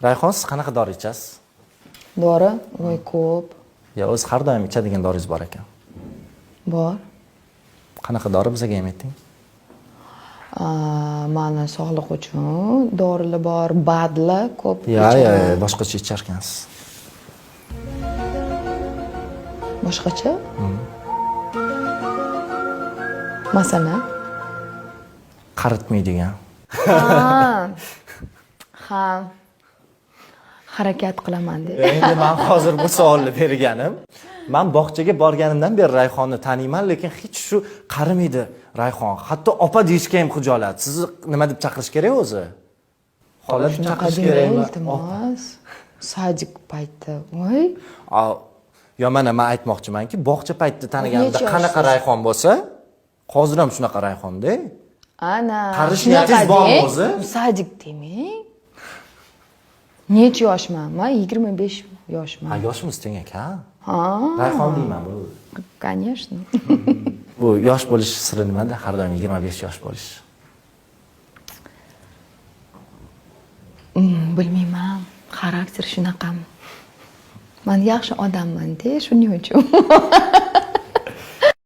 Rayhon, siz qanaqa dori ichasiz? Dori? Voy, ko'p. Yo, o'zi har doim ichadigan doringiz bor ekan. Bor. Qanaqa dori, bizga ham ayting. Mani sog'liq uchun dorilar bor, badlar ko'p Ya, ya, ichaman. ya, boshqacha icharkansiz. Boshqacha? Masalan? Qaritmaydigan. Ha. Harakat qilaman deb. Endi men hozir bu savolni berganim, men bog'chaga borganimdan beri Rayhonni taniyman, lekin hech shu qarimaydi Rayhon. Hatto opa deyishga ham xijolat. Sizni nima deb chaqirish kerak o'zi? Xola deb Shunaqa chaqirish demang, kerakmi? iltimos. Sadik payti. Voy. Yo, mana men aytmoqchimanki, bog'cha paytida taniganimda Necha qanaqa yoshsiz? Rayhon bo'lsa, hozir ham shunaqa Rayhonda. Ana. Qarish shunaqa niyatingiz bormi deng. o'zi? Sadik demang. Necha yoshman? Men 25 yoshman. Ha, yoshimiz teng ekan. Ha. Rayhon deyman bu. Конечно. Bu yosh bo'lish siri nimada? Har doim 25 yosh bo'lish. Bilmayman. Xarakter shunaqami? Men yaxshi odamman-da, shuning uchun.